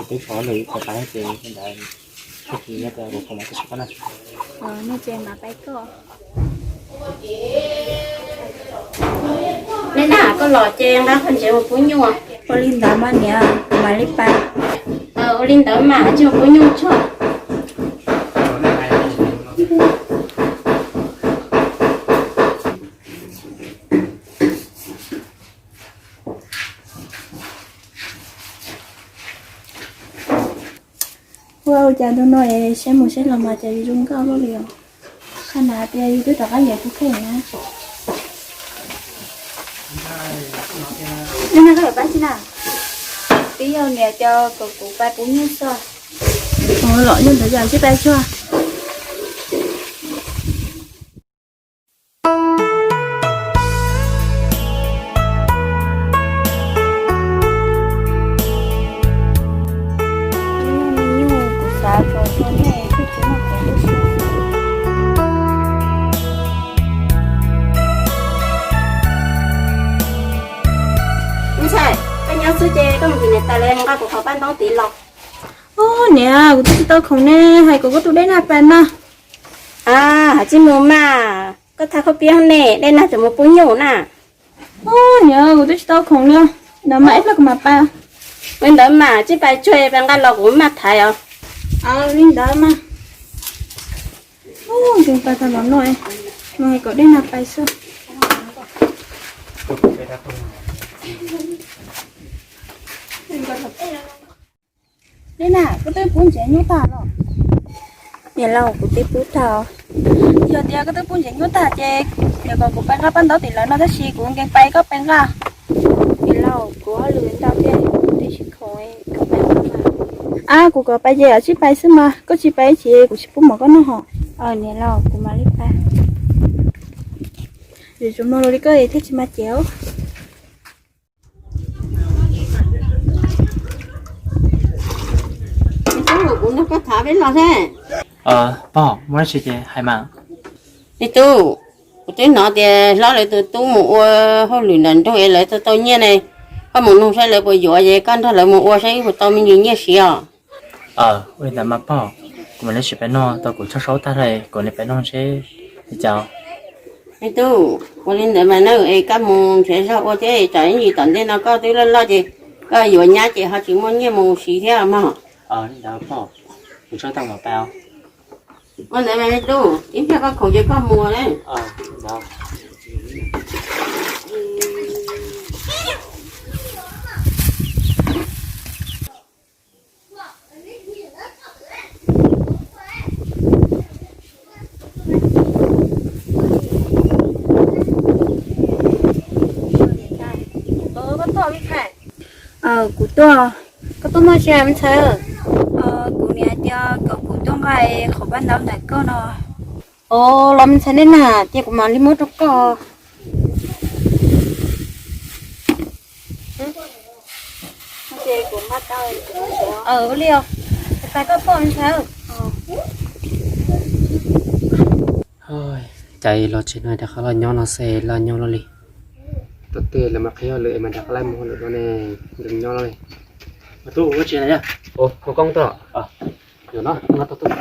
Kuv thov lwm tus pais ces ntawd, tag kis yog tias kuv khoom mas kuv tsis pab na. Nej ces mas pais koj. Neb na, koj los ces nqa qhov ntsev mus pub nyuj. Ua li ntawd mas niam, kuv mam li pais. Ua li ntawd mas tsis mus pub nyuj tso. Ua cas ntu no es saib mus saib los mas cas yus zoo nkauj luaj li os. Qhov na tias yus twb rov qab nyiam kuv kheej na. Ua no koj yuav pab tsi na? Twb yog niam coj kom kuv pab pub nyuj xwb. Los yog ntawd yam sib pab tsuag. Ntxhais, koj nyob xwb ces koj mus tim niam tais los mus nqa kuv qhov paj ntaub tid los. Niam, kuv twb tsis tau khoom ne, hais kom koj tus Dej Nag pais mas. Hais tsis mus mas, koj thab khaub piab ne, Dej Nag tseem mus pub nyuj na. Niam, kuv twb tsis tau khoom li, ntawd mas ib pliag kuv mam pais. Li ntawd mas tsis pais tsuag, pais nqa los kuv maj thaiv os. Li ntawd mas. Nkees pais tag los no, no hais kom Dej Nag pais xwb. Dej Nag, koj twb pub ntsev nyuj tag los? Niam laus, kuv twb pub tag. Yog tias koj twb pub ntsev nyuj tag ces niam kom kuv pais nqa paj ntaub tim lawv no tab sis kuv nkees pais, koj pais nqa. Niam laus, kuv hauj lwm ntau thiab kuv twb tsis khoom, koj pais nqa mas. Ab, kuv kom pais ces sib pais xwb mas, koj tsis pais ces kuv tsis pub mov koj noj hos. Niam laus, kuv mam li pais. Yus tsuas mloog lus li koj thiaj tsis mas cev. Kuv nrog koj tham peb los thiab. Pog, muaj dab tsi ces hais mas. Me tub, kuv twb hnov tias hlob lawv tus tub mus ua hauj lwm nram nroog es lawv tau tau nyiaj ne. Koj mus nug saib lawv puas yuav es koj nrog lawv mus ua saib puas tau me ntsis nyiaj siv os. Ua li ntawd mas pog, kuv mam li sim pais nug tau kuv txoj saub tag lawm kuv mam li pais nug seb li cas. Me tub, ua li ntawd mas na, es koj mus nrhiav zog ua thiab, tsam ib ntsis tom ntej no koj twb loj loj ces koj yuav nyab ces ho tsis muaj nyiaj mus siv thiab mog. Li ntawd pog, kuv tsaug tag mam pais. Ua ntawd mas me tub, ib pliag koj khoom ces koj mus na. Kuv tuaj. Koj tuaj muaj tsi me ntxhais? Kuv niam hais tias kom kuv tuaj nqa qhov paj ntaub ntawm koj no. Los me ntxhais nej na, ces kuv mam li muab rau koj. Ua li os, pais koj poj me ntxhais. Cas los tsev no rov qab los nyob no xwb, los nyob los li. Tom tej lawv mas qhib hauj lwm es mas rov qab los mus hauj lwm no ne, nkees nyob los li. Mas tub, ua tsi na yog? Ua koob tuaj. Yog no, no tau tuaj.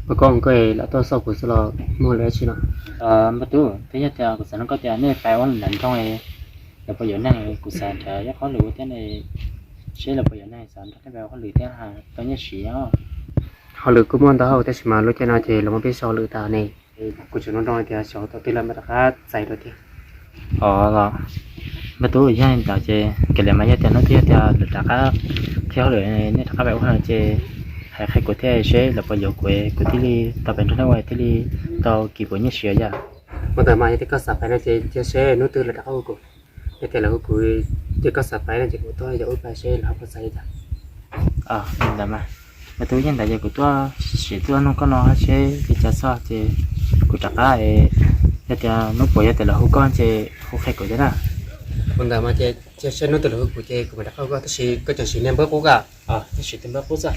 Ua koob, koj lam tuaj xauj kuv xwb los muaj lwm dab tsi no? Npawg tub, twb yog tias kuv xav nug koj tias nej pais ua nram nroog, lawv puas yuav neeg, kuv xav nrhiav ib qho hauj lwm ua thiab ne, seb lawv puas yuav neeg, xav nrog nej pais ua hauj lwm thiab tau nyiaj siv os. Hauj lwm kuj muaj ntau hauj tab sis mas lub caij no ces los muaj peb xyov hauj lwm tas ne. Kuv tseem nco nco tias xyov thaum twg lawv mam rov qab txais dua tiag. Os, los npawg tub, yog li ntawd ces kav liam mas, yog tias hnub twg yog tias lawv rov qab qhib hauj lwm, nej rov qab pais ua no ces hais qhia kuv thiab seb lawv puas yuav kuv, kuv thiaj li tau pais nrog nej ua thiaj li tau kis puas nyiaj siv yom. Ua ntawd mas yog tias koj xav pais no ces cia seb hnub twg lawv rov qab hu kuv. Yog tias lawv hu kuv ces koj xav pais no ces kuv tuaj yaum wb pais seb lawv ho puas txais li cas. Ntawd mas, npawg tub, yog ntawd ces kuv tuaj sim tuaj nug koj no seb li cas txog ces kuv rov qab, yog tias hnub puas yog tias lawv hu koj ces hu qhia kuv thiab na. Ua ntawd mas ces cia seb hnub twg lawv hu kuv ces kuv mam rov qab hu koj, tab sis koj tseem siv niag npawb qub ko. Siv tus npawb qub xwb.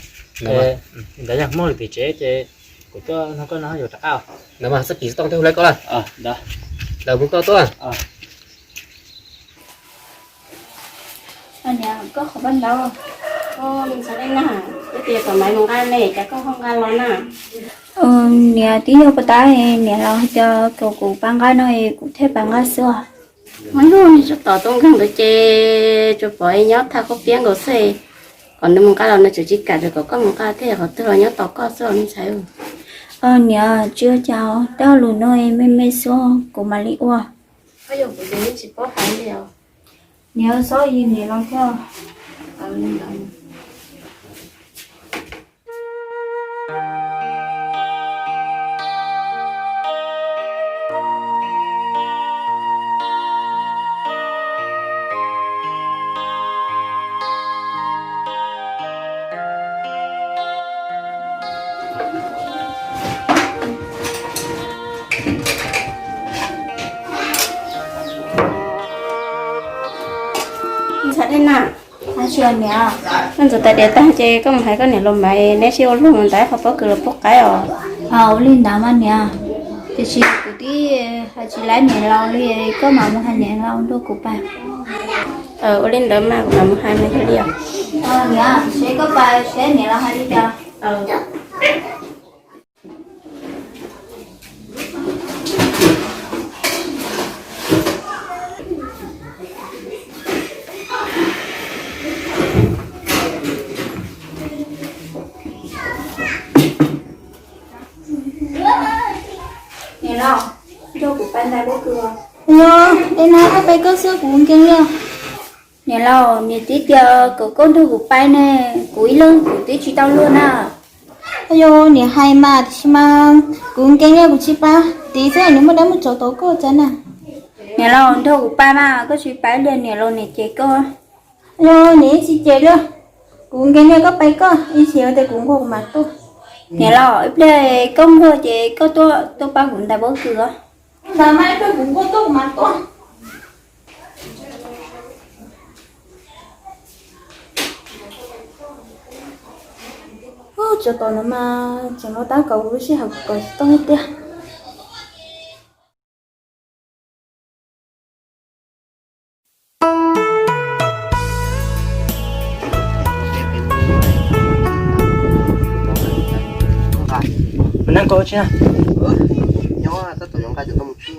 Ntawd yog muaj lwm tim tsev ces Kuv tuaj nrog koj no yuav rov qab. Ntawd mas xab pim xov tooj twb hu lawv koj lawm. Lawv mus koj tuaj. Niam, koj qhov paj ntaub. Ntxhais Dej Nag, twb tias kom Maiv mus nqa ne, cas koj ho nqa los na? Niam, twb yog puas tab niam los hais tias kom kuv pab nqa no es kuv thiaj pab nqa xwb os. Ua luaj, niag tsov tom tub nkeeg ntawd ces tsuas pom nyob thaj khaub piab nkaus xwb. Kom nws mus nqa los nws tseem tsis kam, tseem kom koj mus nqa thiab, qhov twg los nyob tos koj xwb os me ntxhais. Niam, tsis ua cas, tej lus no me me xwb, kuv mam li ua. Niam, txhob yws niam los thiab. Ntxhais Dej Nag, niam, koj ntxuav tais diav tag ces koj mus hais koj niam los mas neb sib ua luag mus ntawm qhov pob kws los pub qaib os. Ua li ntawd mas niam, tiam sis kuv twb hais tsis laib niam laus li, koj mam mus hais niam laus nrog kuv pais. Ua li ntawd mas kuv mam mus hais nws li os. Niam, seb koj pais seb niam laus hais li cas. Niam laus, nrog kuv pais ntais pob kws. Yog, Dej Nag, koj pais koj xwb, kuv nkees li. Niam laus, niam txiv tias kom koj nrog kuv pais ne, kuv ib leeg kuv twb tsis tau luag na. Yog niam hais mas, tiam sis mas kuv nkees li kuv tsis pais, tiam sis niam muaj dab muaj tsov tau koj txav na. Niam laus, nrog kuv pais mas koj tsis pais li niam laus niam cem koj. Yog niam tsis cem li, kuv nkees li koj pais koj, ib tsam tias kuv nquag kuv mam tuaj. Niam laus, ib pliag koj nquag ces koj tuaj, tuaj pab kuv ntais pob kws os. Ntawd mas ib pliag kuv nquag tuaj kuv mam tuaj. Tsov tom no mas tseem los tab kaum kuv lub sij hawm kuv kom tsis tau tiag. Mas neeb koj tsis na? Nyob tab tom yuav nqa cov tau mus tsib.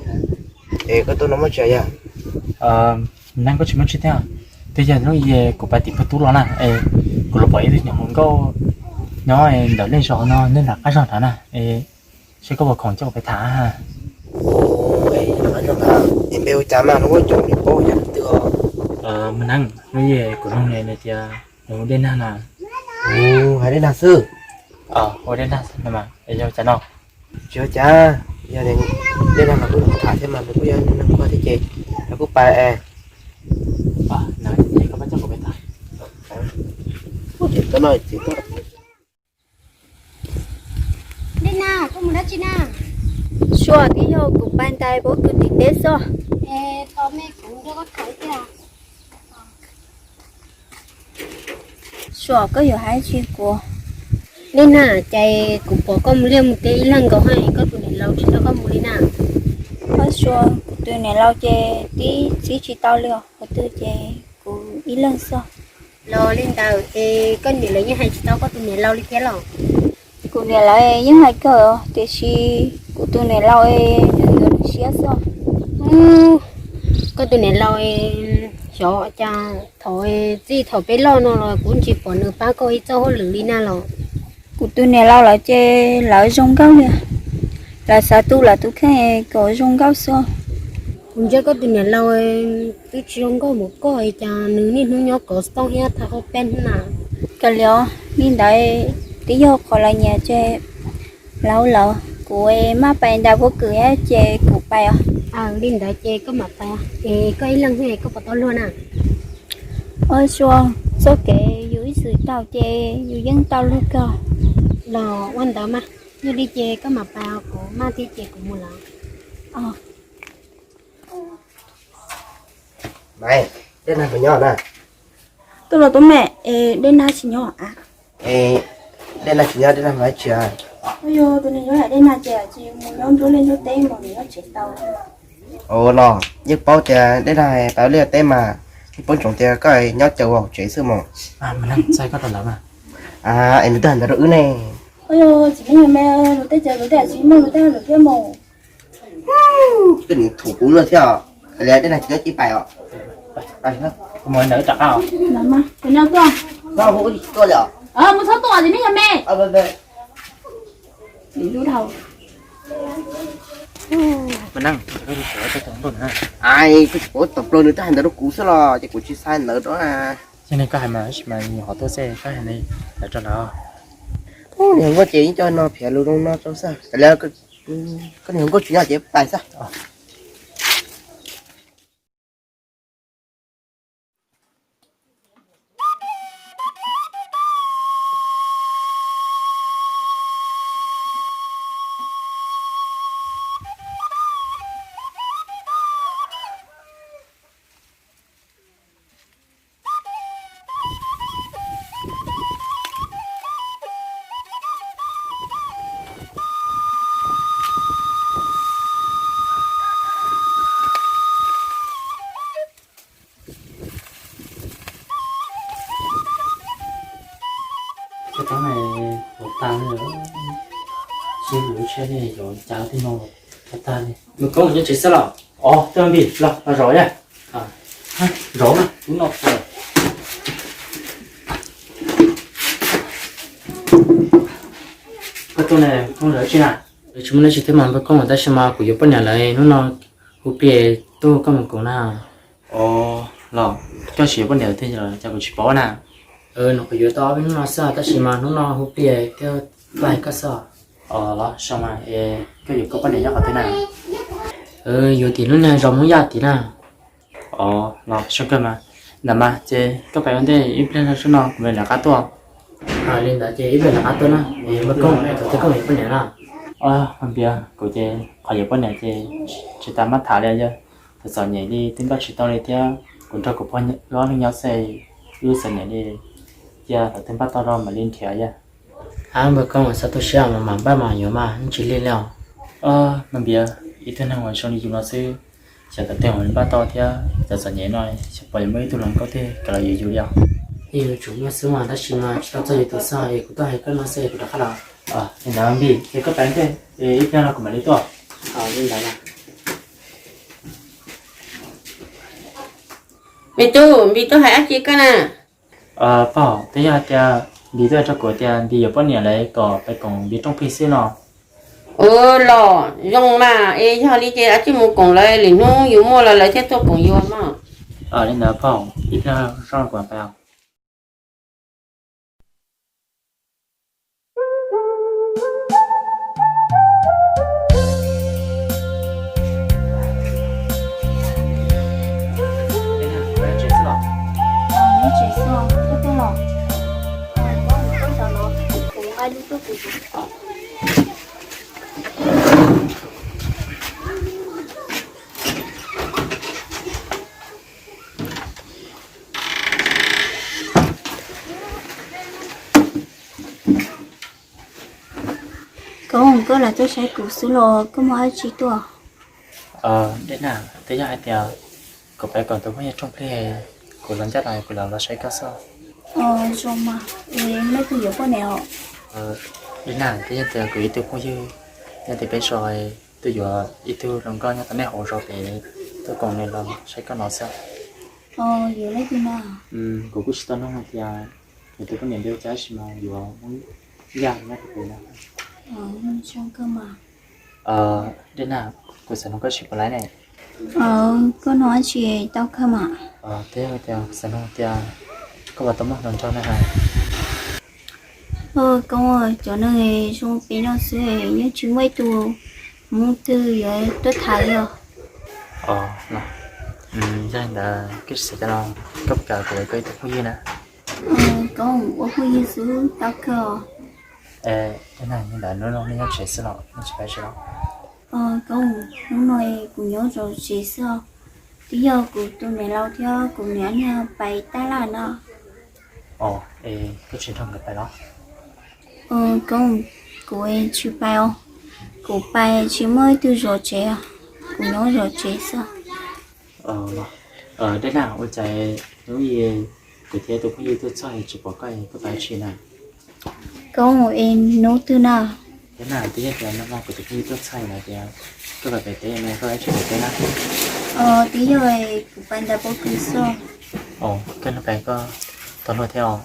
Es koj tuaj no muaj tsis yog? Neeb koj tsis muaj tsis thiab. Twb yog hnub ib kuv pais tim pog tub los na, es kuv los pom ib tug nyuam hluas nkauj nyob ntawm lej zos no, nyob nram qab zog nrad na, es seb koj puas khoom coj kuv pais tham. Es npe hu cas mas, nws muaj coob li paub yog twg os? Mas neeb, hnub ib kuv nug nws tias nws hu Dej Nag na. Hais Dej Nag xwb. Hu Dej Nag no mas, es yog cas no? Tsis ua cas, yog Dej Nag los kuj tham thiab mas, nws kuj yog neeg nquag thiab ces los kuj pais es. Koj pab coj kuv pais tham. Dej Nag, koj mus dab tsi na? Sua, twb yog kuv pais ntais pob kws tim teb xwb. Sua, koj yuav hais tsi kuv? Dej Nag, cas kuv pom koj mus liaj mus teb ib leeg nkaus hais koj tus niam laus tsis nrog koj mus li na? Sua, kuv tus niam laus ces twb txib tsis tau li os, qhov twg ces kuv ib leeg xwb. Los li ntawd es koj niam lawv yeej hais tsis tau koj tus niam laus li thiab los? Kuv niam lawv yeej hais kawg, tiam sis kuv tus niam laus es nws yuav nws siab xwb. Koj tus niam laus es xyov cas thaum txij thaum peb loj no los kuv tsis pom nws pab koj ib txoj hauj lwm li na los? Kuv tus niam laus lawv ces lawv zoo nkauj li, lawv xav tu lawv tus kheej kom zoo nkauj xwb. Kuv ntsia koj tus niam laus twb tsis zoo nkauj npaum koj, cas nws niaj hnub nyob kov xov tooj thiab tham hauj peb na. Kawg li os, li ntawd twb yog qhov lawv nyiam ces lawv hu lawv, kuv maj pais ntais pob kws thiab ces kuv pais os. Li ntawd ces koj mam pais, es koj ib leeg thiab koj puas tau luag na? Ua tsuas, txoj kev yus ib txwm taug ces yus yeej tau luag kawg. Los ua ntawd mas, yog li ces koj mam pais, kuv maj thiab ces kuv mus lawm. Maiv, Dej Nag puas nyob na? Tuaj los tub me, es Dej Nag tsis nyob a? Dej Nag tsis nyob, Dej Nag mus dab tsi? Ua yog tus niag Dej Nag ces tsis mus nyob nruab liaj nruab teb mas nws nyob tsev tau. Ua los yeej paub tias Dej Nag pab liaj teb mas, yeej paub ntsoov tias koj nyob caum hauv tsev xwb mas. Es nws twb hais ntawd rau wb ne. Ua yog tsis me nyuam me, luag tej ces luag tej tsis muaj luag tej luag thiab mas. Koj niam thuam kuv luaj thiab os. Kav liam Dej Nag tsis nyob ces pais os. Mus ntawd rov qab os. Mus txhob tuaj tsis me nyuam me. Ai, koj tsis paub tau plaub nws twb hais ntawd rau kuv xwb los ces kuv tsis xav ntawd rau na. Yog li koj hais mas, tab sis mas nyuam qhuav tuaj xwb koj hais li ntawd rau lawv. Niag nkauj ces yeej coj no phiav lus zoo no rau xwb. Kav liam koj niag nkauj tsis nyob ces pais xwb. Koj tau ne, ua tag li, sib lub tsheb ne yuav cas tib no, ua tag li. Nws koob nyob tsev xwb los? Os, twb npis los, los zaum yom. Zaum na, tub no. Koj tuaj ne, koob zaum tsi na? Tsis muaj dab tsi thiab mas npawg Koob, tab sis mas kuv yuav poj niam lawm, hnub no hu plig tuaj koj mus koom na. Os, los koj tsis yuav poj niam thiab los cas kuv tsis paub na. Nws kuv yuav tau ob peb hnub no xwb tab sis mas hnub no hu plig thiab pab koj xwb. Os, los zoo mas, koj yuav koj poj niam nyob qhov twg na? Yuav tim lub niag zos Hmoob Yaj tid na. Os, los zoo kawg mas. Ntawd mas ces koj pais ua ntej ib pliag no kuv mam li rov qab tuaj. Li ntawd ces ib pliag rov qab tuaj na, npawg Koob, thaum twg koj yuav poj niam na? Os, npawg Npias, kuv ces qhov yuav poj niam ces tsis tas mab tham li yog, txom txom nyem li twb npaj tsis tau li thiab kuv nrog kuv pog ob leeg nyob xwb, wb txom nyem li, cia thaum twg npaj tau rau mam li nrhiav yog. Ab, npawg Koob, xav tu siab mas mam npaj mas yuav mas, tsis lig li os. Npawg Npias, ib tug neeg uas zoo li yus no xwb, xyov thaum twg mam li npaj tau thiab, txom txom nyem no xyov puas yuav muaj ib tug hluas nkauj twg kam los yuav yus li os. Yeej yuav tsum muaj xwb mas, tab sis mas tsis tau txog yus tus xwb es kuv tuaj hais koj no xwb es kuv rov qab los. Li ntawd Npis, ces koj pais ntej, ib pliag no kuv mam li tuaj. Li ntawd. Me tub, Npis tuaj hais dab tsi koj na? Pog, twb yog hais tias Npis tuaj hais rau kuv tias Npis yuav poj niam lawm kom pais koom Npis rooj plig xwb no. Ua los zoo mas, es yog li ces cia li mus koom lawv, lwm hnub yus muaj los lawv thiaj tuaj koom yus mog. Li ntawd pog, ib pliag zoj kuv mam pais. Koob, koj lam tuaj saib kuv xwb los koj muaj dab tsi tuaj? Dej Nag, twb yog hais tias kuv pais koom tus phooj ywg rooj plig, kuv los ncaj los kuv los los saib koj xwb. Zoo mas, es leej twg yuav poj niam os? Dej Nag, twb yog tias kuv ib tug phooj ywg nyob tim peb zos twb yuav ib tug hluas nkauj nyob tom nej hauv zos pem, tuaj koom nws los saib koj no xwb. Yuav leej twg na? Kuv kuj tsis tau nug hais tias nws tus poj niam npe ua cas tab sis mas yuav Hmoob Yaj nyob rau pem no. Dej Nag, kuv xav nug koj tsis puas laib ne. Koj nug dab tsi tau kawg mas? Twb yog tias xav nug tias koj puas tau muaj hluas nraug na has. Koob, cov neeg zoo peb no xwb yeej tsis muaj ib tug Hmoob twg yuav tuaj tham li os. Yog li ntawd koj tsis xav coj no, koj puas kam kuv ua koj ib tug phooj ywg na? Koob, ua phooj ywg xwb tau kawg os. Li ntawd hnub no nej nyob tsev xwb los nej tsis pais tsev los? Koob, hnub no kuv nyob zov tsev xwb os. Twb yog kuv tus niam laus thiab kuv niam niag pais tab laj no. Koj tsis nrog nkawd pais los? Koob, kuv Kuv tsis pais os, kuv pais tsis muaj ib tug zov tsev, kuv nyob zov tsev xwb. Dej Nag, ua cas hnub i kuv thiab tus phooj ywg tuaj txog tsis pom koj, koj pais tsi na? Koj mus es hnub twg na? Dej Nag, twb yog tias nag hmo kuv tus phooj ywg tuaj txog no tias koj pais pem teb no, koj pais tsi pem teb na? Twb yog kuv pais ntawm pob kws xwb. Koj hnub pais koj tau luag thiab os?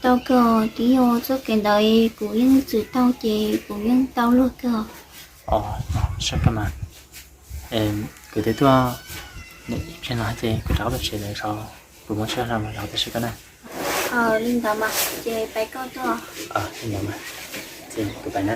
Tau kawg, twb yog txoj kev ntawd kuv yeej txwm tau ces kuv yeej tau luag kawg. Os, sab kawg mas. Kuv twb tuaj ib pliag no ces kuv rov qab los tsev lawm, kuv muab tsheb no los tab sis koj na. Li ntawd mas ces pais koj tuaj. Li ntawd mas ces kuv pais na.